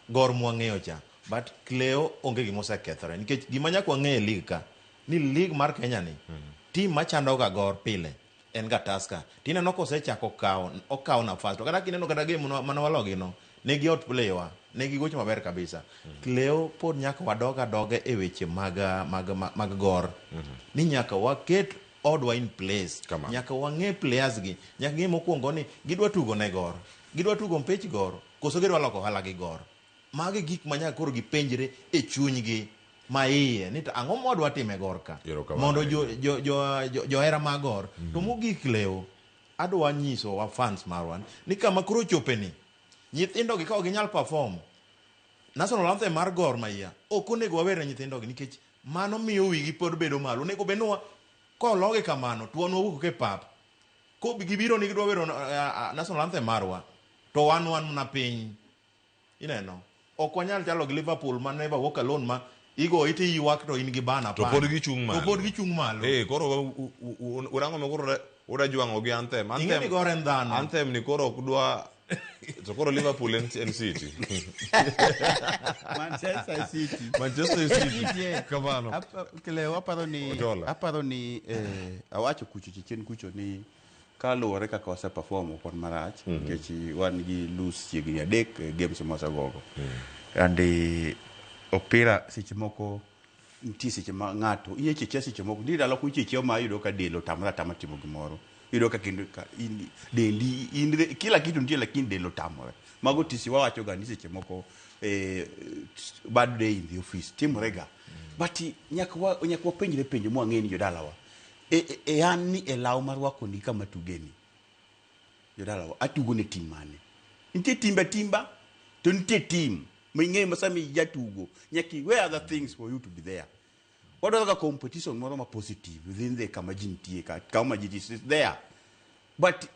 Gor mwang'eyo cha. But Cleo onge gima osekethore nikech gima nyaka wang'e e league ka ni league mar Kenya ni team machando ga Gor pile en ga Tusker. Tineno kosechako kawo okawo nafas to kata kineno kata game no mane walogi no ne gi outplay wa ne gigocho maber kabisa. Cleo pod nyaka wadog adoga e weche mag mag mag Gor ni nyaka waket odwa in place. Kamano. Nyaka wang'e players gi nyaka ng'e mokwongo ni gidwa tugo ne Gor gidwa tugo mpich Gor koso gidwa loko ohala gi Gor. Magi gik ma nyaka koro gipenjre e chunygi maiye ni to ang'o mwadwa timo e Gor ka Erokamano mondo ahinya. johera mag Gor. To mogik Leo, adwa nyiso wa fans marwa ni kama koro chope ni nyithindo gi ka ok ginyal perform national anthem mar Gor Mahia ok onego wawer ne nyithindo gi nikech mano miyo wigi pod bedo malo. Onego bed ni kologi kamano to wan wawuok e pap ko gibiro ni gidwa wero national anthem marwa to wan wan mana piny. Ineno ok wanyal chalo gi Liverpool ma never walk alone ma igo iti ywak to in gi bana To pod gichung' malo. To pod gichung' malo. Eh, koro urang'o ma koro uda jwang'o gi anthem. Ing'e ni Gor en dhano. Anthem ni koro ok dwa to koro Liverpool en, en City. Manchester City. Manchester City. Yeah. Kamano. Cleo, aparo ni Ochola. aparo ni awacho kucho chien kucho ni kaluwore kaka wase perform ok wan marach nikech wan gi lose chiegni adek e games mwasegogo. And opira seche moko nitie seche ma ng'ato icheche seche moko nitie ndalo moko icheche ma iyudo ka del otamore atama timo gimoro. Iyudo ka kendo ka in dendi in kila kitu nitie lakini del otamore. Mago tisi wawacho ga ni seche moko bad day in the office timore ga. But nyaka wapenjre penjo mwang'e ni jodalawa. E an ni e law mar rwako ni kama tugeni. Jodalawa atugo ne team mane? Nitie timbe timba to nitie team ma ing'eyo ma sama ijatugo nyaka iwe other things for you to be there. Wadwaro ga competition moro ma positive within the kama ji nitie ka kama ji is there. But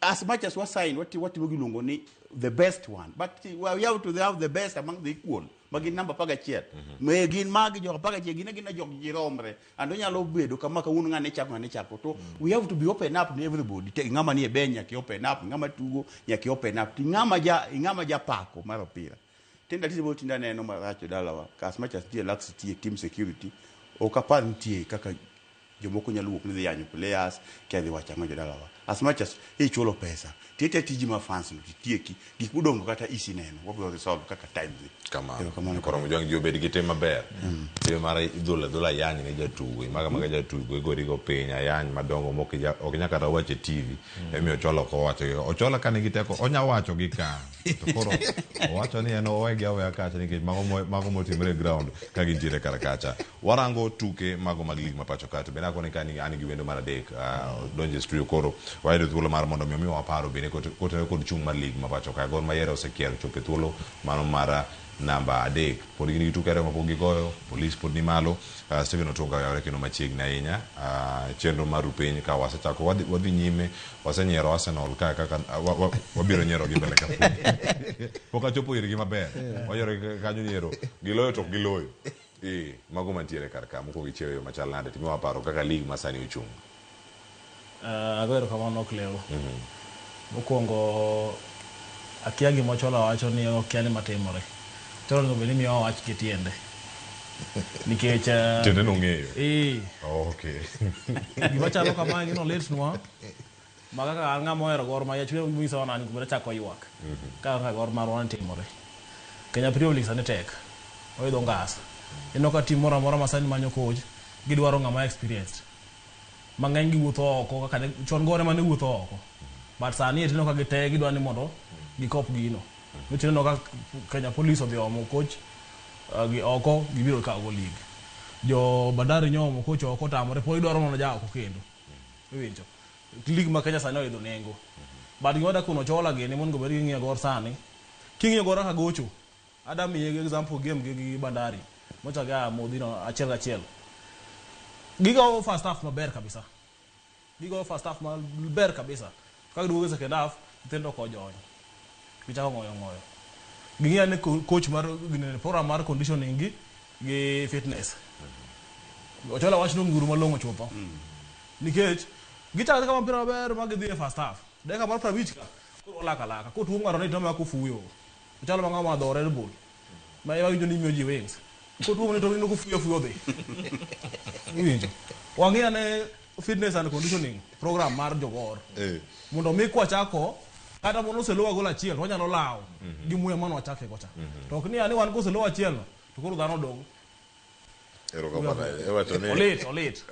as much as we sign what giluongo ni the best one, but we have to have the best among the equal. Ma gin namba 11. Me gin magi jo 11 gin gin jok jiromre. And onyalo bedo kama kawuono ng'ane chako ng'ane chako to we have to be open up to everybody. Te ng'ama nie bench nyaka open up, ng'ama tugo nyaka open up. Ng'ama ja pako mar opira. Tenda tije bo tinda neno marach e dalawa. As much as nitie laxity e team security, ok apar nitie kaka jomoko nyalo wuok ni dhi yanyo players kia dhi wacho ang'o jodalawa. As much as ichulo pesa, tiete tiji ma fans no titieki gik modong' kata isi neno wabiro resolve kaka time dhi. Kamano. Koro mojwang' ji obed gi tim maber. Tim mar idhulo adhula ayany ne jatugo, imaga maga jatugo, igori go piny ayany madongo mok ok nyal kata wacho e TV. Emiyo Ochola ok owacho gi. Ochola ka nigi teko onya wacho gi ka. To koro owacho ni en owegi aweya kacha nikech mago motimore e ground ka gintiere kar kacha. Warango tuke mago mag league ma pacho ka to bende akoni ka an gi wendo mar adek donjo e studio koro wayudo thuolo mar mondo mi omiwa paro bende kotenore kod chung' mar league ma pacho ka. Gor Mahia osekiero chopo e thuolo mano mar namba 3. Pod gin gi tuke ariyo mapok gigoyo, Police pod ni malo. Stephen Otunga oyawore kendo machiegni ahinya. Chenro mar rupiny ka wasechako wadhi nyime, wasenyiero Arsenal ka kaka wabiro nyiero gi mbele ka. Pok achopo irgi maber. Wanyiero kanyo nyiero giloyo to ok giloyo. Mago mantiere kar ka mokwongo ichiewo e yo machal nade timiwa paro kaka league ma sani ochung'. Ago erokamano Cleo. Mokwongo akia gima Ochola wacho ni okia ni matimore. Ochola onego bed ni miyowa wach gi tiende. Nikech tiende nong'eyo. Okay. Gima chalo kamae gino litnwa. Ma kaka an ng'ama ohero Gor Mahia chunya nyisa ni an bende achako ywak. Kaka Gor marwa ni timore. Kenya Premier League sani tek. Oidho ngas. Ineno ka team moro amora ma sani manyo coach gidwaro ng'ama experienced. Mang'eny giwuotho oko kaka ne chon Gor ema ne wuotho oko. But sani tineno ka gite gidwa ni mondo gikop gino. Tineno ka Kenya Police odhi omo coach gi oko gibiro kawo go league. Jo Bandari nyomo coach oko tamore pod gidwaro mana ja oko kendo. Iwinjo. League ma Kenya sani oidho nengo. But gima dakono Ochola gini monego bed ni ging'iyo Gor sani. King'iyo Gor kaka gocho, ada miye example game gi Bandari. Mochaga modhino 1-1. Gigo first half maber kabisa. Gigo first half maber kabisa. Ka giduogo second half, nyithindo kojony. Gichako ng'oyo ng'oyo. Ging'iyo ni coach mar program mar conditioning gi fitness. Ochola wach nonguru malong'o chutho. Nikech gichako kama mpira maber ma gidhi e first half. Dakika mar 50 ka koro olaka laka. Kotuo ng'ato ni to ma kofuyo. Ochalo ma ng'ama madho Red Bull. Ma ema winjo ni imiyo ji wings. Kotuomo ni to ineno kofuyo afuya odhi. Iwinjo. Wang'i ane fitness and conditioning program mar jogor. Mondo mi kwachako kata mondo oselowa gol achiel to wanyalo lawo gi muya mane wachake go cha. To ok ni ani wan koselowa achiel no to koro dhano dong'. Erokamano ahinya. Iwacho ni Olit, olit.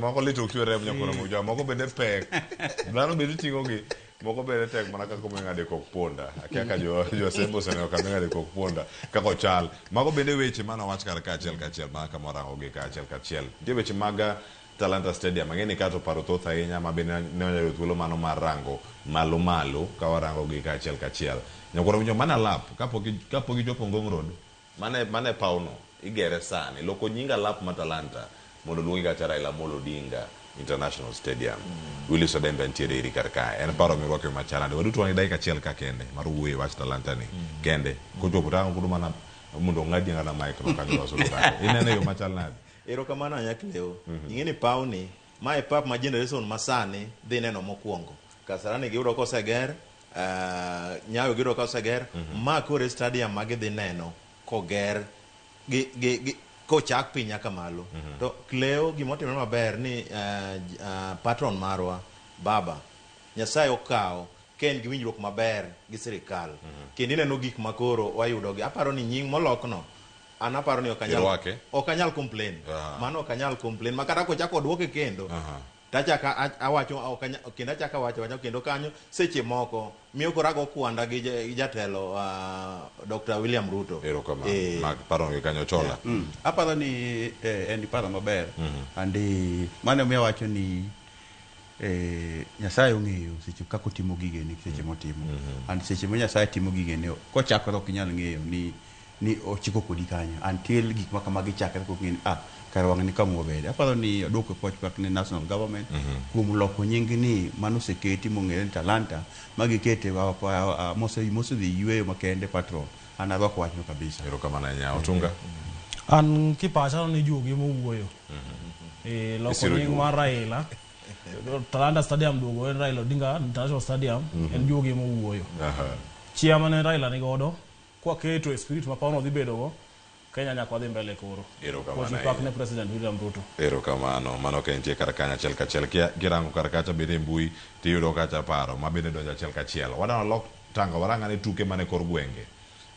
Moko lit ok ywe rem nyakwara Moja, moko bende pek. Dhano bende ting'o gi, moko bende tek mana kaka ming'ade kok punda. Akia ka jo jo Asembo oseneno kama ing'ade kok punda kaka ochal. Mago bende weche mane owach kar ka achiel kachiel mana kama warango gi ka achiel kachiel. Nitie weche mag Talanta Stadium, ang'e ni kato paro thoth ahinya ma bende ne wanyalo yudo thuolo mano mar rango malo malo ka warango gi ka achiel kachiel. Nyakwara Winjo mana lap kapok kapok ichopo Ngong Road mane mane pawno igere sani loko nying alap ma Talanta mondo oluongi kacha Raila Amolo Odinga International Stadium. Willis Odembe nitiere iri kar kae. En paro mirwako e machalande. Waduto wan gi dakika achiel ka kende mar wuoyo e wach Talanta ni kende. Kochopo to kudu mana mondo ong'adi ang'ada mic no kanyo wasudo kanyo. Ineno e yo machal nade? Erokamano ahinya Cleo. Ing'e ni pawni, ma e pap ma generation masani dhi neno mokwongo. Kasarani giyudo koseger, Nyayo giyudo koseger, ma koro e stadium ma gidhi neno koger gi, gi, gi, kochak piny nyaka malo. To Cleo gimotimore maber ni patron marwa baba Nyasaye okawo ka en gi winjruok maber gi sirikal. Kendo ineno gik ma koro wayudo gi. Aparo ni nying molokno an aparo ni ok anyal Irwake. ok anyal complain. Mano ok anyal complain. Ma kata kochako oduoke kendo. Tachaka awacho ok anya, kendo achako awacho wacho kendo kanyo seche moko miyo koro ago kwanda gi jatelo Dr. William Ruto. Erokamano. Mag paro gi kanyo chola. Aparo ni en paro maber. Andi mano miyo awacho ni Nyasaye ong'eyo seche kaka otimo gigene seche motimo. And seche ma Nyasaye timo gigene kochakore ok inyal ng'eyo ni ni ochiko kodi kanyo until gik ma kamagi chakre kok ng'e ni ah kar wang' ni kama wabede. Aparo ni aduoko pwoch pak ne national government kuom loko nying ni manoseketi mong'ere ni Talanta magikete mosedhi yueyo makende patron. An arwako wachno kabisa. Erokamano ahinya. Otunga. An kipacha ni juogi mowuoyo. Loko Isiro nying juogi. mar Raila. Talanta Stadium duogo en Raila Odinga International Stadium en juogi mowuoyo. Chia mane Raila ni godo kwaketo e spirit ma pawno dhi bedo go Kenya nyaka wadhi mbele koro. Erokamano Puoch pak ne President William Ruto. Erokamano. Mano ka entie kar kanyo achiel kachiel. Kirango kar kacha bende e mbui tiyudo kacha paro ma bende donjo achiel kachiel. Wadwa lok tanga warang ane tuke mane kor gwenge.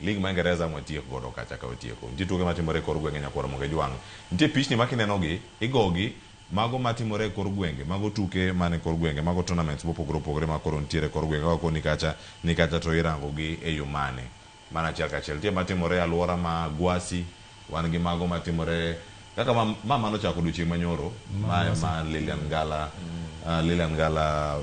Lig ma Ingereza mwatiek godo kacha ka watieko. Nitie tuke matimore e kor gwenge nyakwar Moge Jwang'. Nitie pichni ma kineno gi, igogi mago matimore e kor gwenge, mago tuke mane kor gwenge, mago tournaments mopogore opogore ma koro nitiere e kor gwenge. Kaka koni kacha, ni kacha to irango gi e yo mane. Mana achiel kachiel. Nitie matimore e alwora ma Gwasi, wan gi mago matimore kaka ma, ma manochako odiochieng' manyoro, ma, ma Lilian Ngala, Lilian Ngala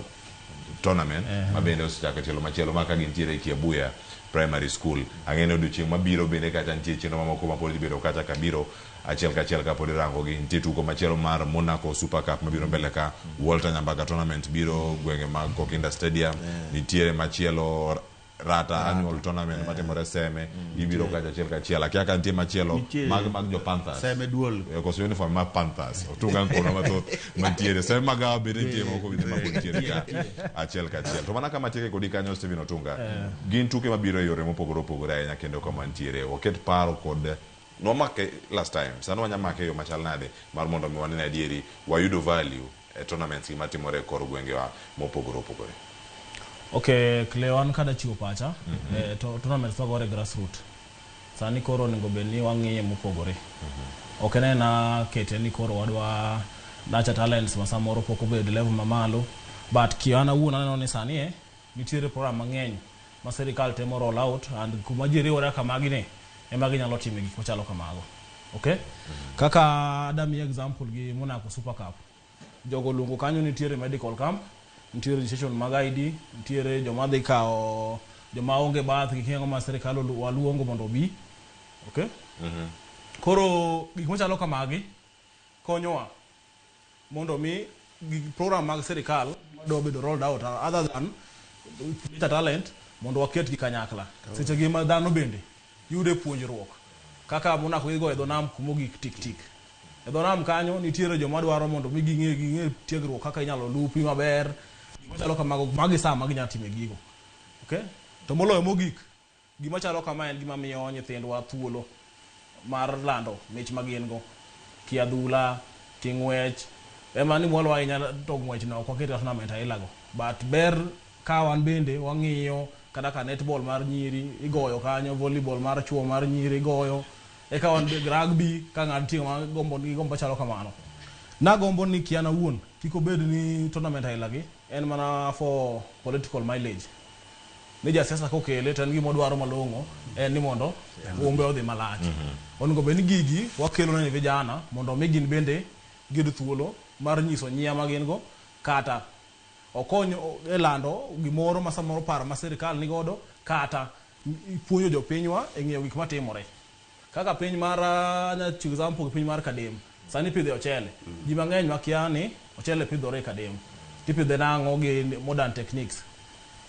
tournament ma bende osechako e tielo machielo ma ka gintiere e Kiabuya Primary School. Ang'e ni odiochieng' mabiro bende kacha nitie chenro mamoko ma pod dhi bedo kacha kabiro achiel kachiel kapod irango gi. Nitie tugo machielo mar Monaco Super Cup mabiro mbele ka, Walter Nyambaga tournament biro gwenge mag Kokinda Stadium. Nitiere machielo Rata annual tournament matimore Seme, gibiro kacha achiel kachiel. Akia ka nitie machielo mag mag jo Panthers. Seme duol. Koso uniform mar Panthers. Otunga nkono mathoth mantiere. Seme magawa bende nitie moko bende ma pod nitiere ka achiel kachiel. To mana kama atieke kodi kanyo Stephen Otunga, gin tuke mabiro e yore mopogore opogore ahinya kendo kama ntiere. Waket paro kod nwamake last time. Sani wanya make e yo machal nade mar mondo mi wane ni adieri wayudo value e tournaments gi matimore e kor gwengewa mopogore opogore. Okay, Cleo an kada chiwo pacha to tournaments magore grassroot sani koro onego bed ni wang'iye mopogore. Ok en ena kete ni koro wadwa nurture talents ma samoro pok obedo level mamalo but ki an awuon aneno ni sani nitiere program mang'eny ma sirikal temo roll out and kuma ji riwore kaka magi ni ema ginyalo time gik machalo kamago. Okay? Kaka adamiyi example gi Monaco Super Cup. Jogo luongo kanyo nitiere medical camp, nitiere registration mag ID, nitiere joma dhi kawo joma onge bath gi kingo ma sirikal waluongo mondo obi. Okay? Koro gik machalo kamagi konyowa mondo mi program mag sirikal madwa bedo rolled out other than Future Talent mondo waketgi kanyakla. Seche gi ma dhano bende yude puonjruok kaka Monaco gigo e dho nam kumogik tik tik. E dho nam kanyo nitiere joma dwaro mondo mi ging'e ging'e tiegruok kaka inyalo lupi maber, gik machalo kamago, magi saa ma ginyalo time gigo. Okay? To moloyo mogik, Gima chalo kama en gima miyo nyithindwa thuolo mar lando mich ma gin go. Ki adhula, ki ng'wech, ema ni mwalo ahinya to ng'wech no ok waket e tournament aila go. But ber ka wan bende wang'iyo kata ka netball mar nyiri igoyo kanyo, volleyball mar chuo mar nyiri igoyo, eka wan be rugby ka ng'ato nitie ng'ama gombo nigi gombo machalo kamano. Nagombo ni kian awuon kik obed ni tournament aila gi en mana for political mileage. Ni jasiasa kokele to en gima odwaro malong'o en ni mondo humbe odhi malach. Onego bed ni gigi wakelo ne vijana mondo mi gin bende giyud thuolo mar nyiso nyia ma gin go kata okony e lando gimoro ma samoro paro ma sirikal nigodo kata puonjo jopinywa e ng'eyo gik matimore. Kaka piny mar anya chiwo example piny mar Kadem sani ipidhe ochele. Ji mang'eny makia ni ochele pidhore e Kadem. Tipidhe nang'o gi modern techniques.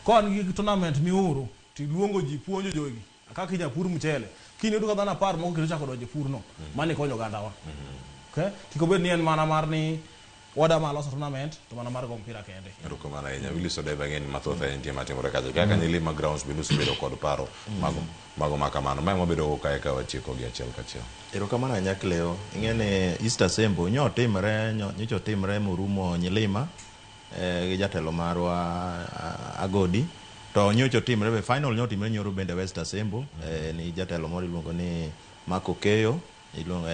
Ka wan gi tournament mioro tiluongo ji puonjo jogi kaka inya pur mchele. Kiny iyudo ka dhano 10 moko kendo chako donjo e pur no. Mano ikonyo ogandawa. Okay? Kik obed ni en mana mar ni wada ma loso tournament to mana mar go mpira kende. Erokamano ahinya. Willis Odeba ng'eni mathoth ahinya nitie matimore kacha. Kaka Nyilima grounds bende osebedo kod paro mago ma kamano. Mae mwabedo go kae ka watieko gi achiel kachiel. Erokamano ahinya Cleo. Ing'e ni Easter Sembo nyo otimre nyocha otimre morumo Nyilima gi jatelo marwa Agodi. To nyocha otimre be final nyo otimre nyoro bende West Asembo ni jatelo moro iluongo ni Marco Keyo iluongo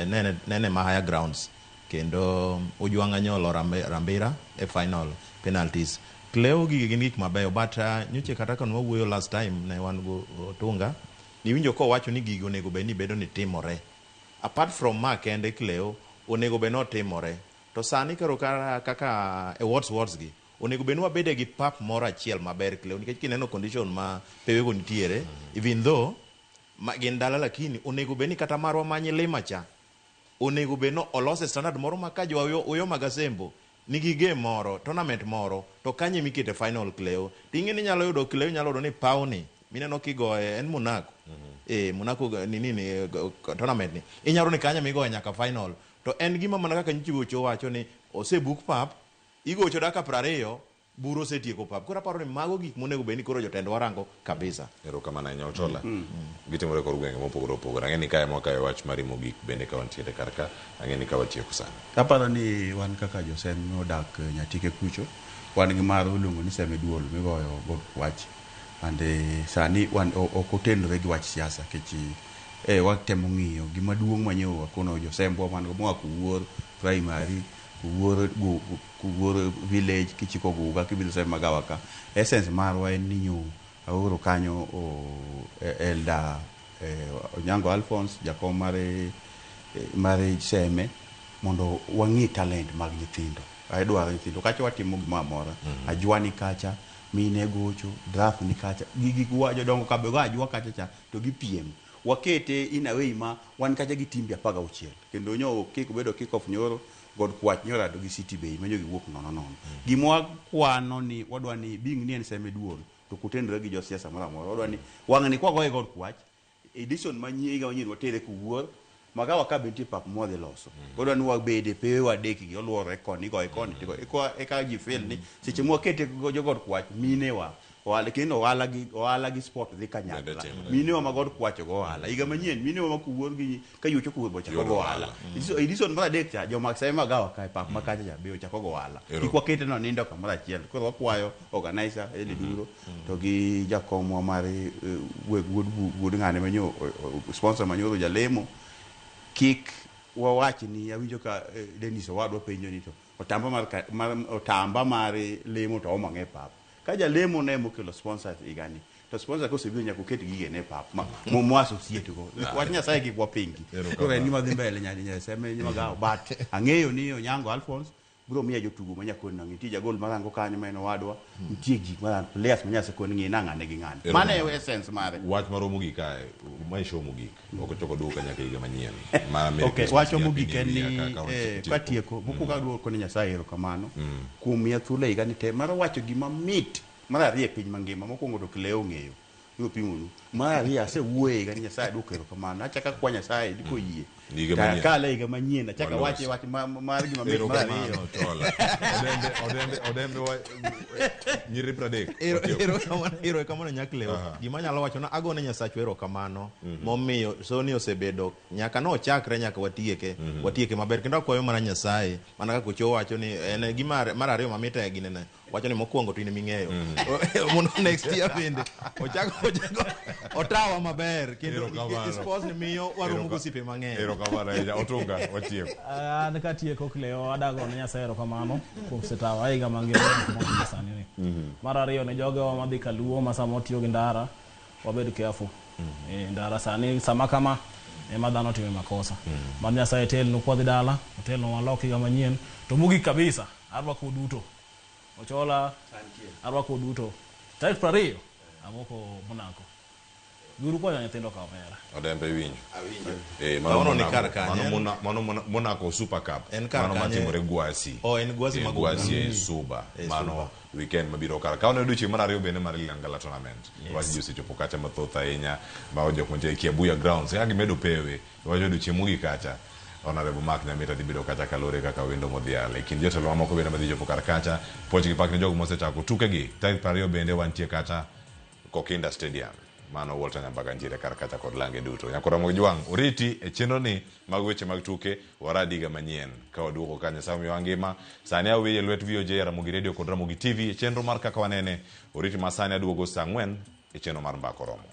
nene Mahaya grounds kendo Ojwang'a nyolo Rambira e final penalties. Cleo gigi gin gik mabeyo but nyocha kata ka nwawuoyo last time ne wan go Otunga niwinjo kowacho ni gigi onego bed ni bedo ni timore. Apart from ma kende Cleo onego bed ni otimore. To sani koro kaka e wards gi onego bed ni wabede gi pap moro achiel maber Cleo nikech kineno condition ma pewego nitiere even though ma gin dala lakini onego bed ni kata marwa ma Nyilima cha onego bed ni olose standard moro ma ka jo Uyo mag Asembo nigi game moro tournament moro to kanye mikete final Cleo ting'e ni inyalo yudo Cleo inyalo yudo ni pawni mineno kigoye en Monaco Monaco ni tournament ni inyalo yudo ni kanye migoye nyaka final to en gima mana kaka nyocha gocho wacho ni osebook pap igocho dakika 20 buro osetieko pap koro aparo ni mago gik monego bed ni koro jotendwa rango kabisa. Erokamano ahinya Ochola. Gitimore kor gwenge mopogore opogore. Ang'e ni kae mwakayo wach mari mogik bende ka wantiere kar ka ang'e ni ka watieko sani. Aparo ni wan kaka josem modak Nyatike kucho wan gi marwa iluongo ni Seme Duol migoyo go wach and sani wan ok otenore gi wach siasa nikech watemo ng'iyo gima duong' manyo wakono josembwa man go moa Kuwuor primary Kuwuor village kichiko Guga kibiro Seme Magawa ka. Essence marwa en ni nyo aoro kanyo Elder Onyango Alphonse jakom mar Seme mondo wang'i talent mag nyithindo. Adwaro nyithindo kacha watimo gimoro amora. Ajwa ni kacha, mine gocho, draft ni kacha. Gigi jodongo ka be go ajwa kacha cha to gipiem. Wakete in a way ma wan kacha gi timbe 16 kendo nyo kik obedo kick off nyoro God kwach nyoro ado gi City Bay manyo giwuok nono nono. Gima wakwano ni wadwa ni being ni en Seme Duol to kutenore gi josiasa moro amora wadwa ni wang'ni kwagoye God kwach edition manyien higa manyien watere Kuwuor Magawa ka be nitie pap mwadhi loso. Wadwa ni wabede pewe adek gi oluorore koni igoye koni tigoye eka ji feel ni seche mwakete go jo God kwach minewa ohala kendo ohala gi sport dhi kanyakla. Minewa ma God kwach go ohala. Higa manyien minewa ma Kuwuor gi ka yucho Kuwuor bo chako go ohala. Edition mar adek cha joma Seme Magawa ka e pap ma kacha cha be ochako go ohala. Kik wakete no nindo kamoro achiel. Koro wakwayo organizer Eli Duro to gi jakomwa mar weg wuod ng'ane manyo sponsor manyoro jalemo kik wawach ni awinjo ka Dennis owadwa penjo ni to otamba mar lemo to omo ng'e pap. Ka jalemo ne mokelo sponsors higani to sponsor kosebiro nyaka oket gige ne pap mo associate go. Wach Nyasaye kik wapingi. Koro en gima dhi mbele nyanya Seme Magawa but ang'eyo ni Onyango Alphonse biro miya jotugo ma nyakoni nang'e nitie jagol marango kanyo ma en owadwa nitie gik ma players ma nyase koni ng'i nang'ane gi ng'ane. Mano e essence mare. Wach moro mogik kae, mae show mogik. Ok ochako duoka nyaka higa manyien. Okay, wach mogik en ni katieko mokwongo adwoko ne Nyasaye erokamano kuom miya thuolo e higa ni te mar wacho gima mit mar ariyo e piny mangima. Mokwongo to Cleo ong'eyo. Ibiro pimonu. Mar ariyo asewuoye higa ni Nyasaye duoko erokamano. Achako akwa Nyasaye ni koyie. Higa To manyien. akale higa manyien achako Walos. awache wach mar gima mit mar ariyo. Erokamano Ochola. Odembe odembe odembe wa nyiri 30. Watieko. Erokamano erokamano Nyakleo. Gima anyalo wacho na agone Nyasachwa erokamano momiyo soni osebedo nyaka nochakre nyaka watieke watieke maber kendo akwayo mana Nyasaye mana kaka Ocho wacho ni en gima mar ariyo mamit e ginene wacho ni mokwongo to in eming'eyo mondo next year bende ochak ochak otawa maber kendo Erokamano. sports ni miyo waromo gosiepe mang'eny. Erokamano ahinya. Otunga watieko. An katieko Cleo adago ne Nyasaye erokamano kuom setawa higa mangima kuma sani ni. Mar ariyo ne jogewa madhi kaluo ma sama watiyo gi ndara wabed careful. Ndara sani sama kama ema dhano time makosa. Mad Nyasaye telnu kwadhi dala, otelnwa walok higa manyien. To mogik kabisa, arwako duto. Ochola, arwako duto. Tarik 20 amoko Monaco. Biuru konyo nyithindo ka omera. Odembe iwinjo. Awinjo. Mano Kawuono ni Monaco- kar kanye? mano mano Monaco Super Cup. En kar Mano kanye? matimore Gwasi. Oh, en Gwasi ma Gwasi e Suba. E Mano Suba. weekend mabiro kar. Kawuono odiochieng' mar ariyo bende mar Lilangala tournament. Wach ji osechopo kacha mathoth ahinya. Ma jok mantie e Kiabuya grounds. Kaka gimedo pewe. Wach odiochieng' mogik kacha. Honorable Mark Nyamita dhi bedo kacha kaluwore kaka wendo modhial. E kind jotelo mamoko bende madhi chopo kar kacha. Puoch gi pak ne jogo mosechako tukegi. Tarik 20 bende wantie kacha Kokinda Stadium. Mano Walter Nyambaga nitiere kar kacha kod lange duto. Nyakora Mojwang' oriti e chenro ni mag weche mag tuke waradi higa manyien ka waduogo ka Nyasaye omiyowa ngima. Sani aweyi e lwet VOJ Ramogi Radio kod Ramogi TV e chenro mar kaka wanene. Oriti ma sani aduogo saa 4 e chenro mar Mbaka Oromo.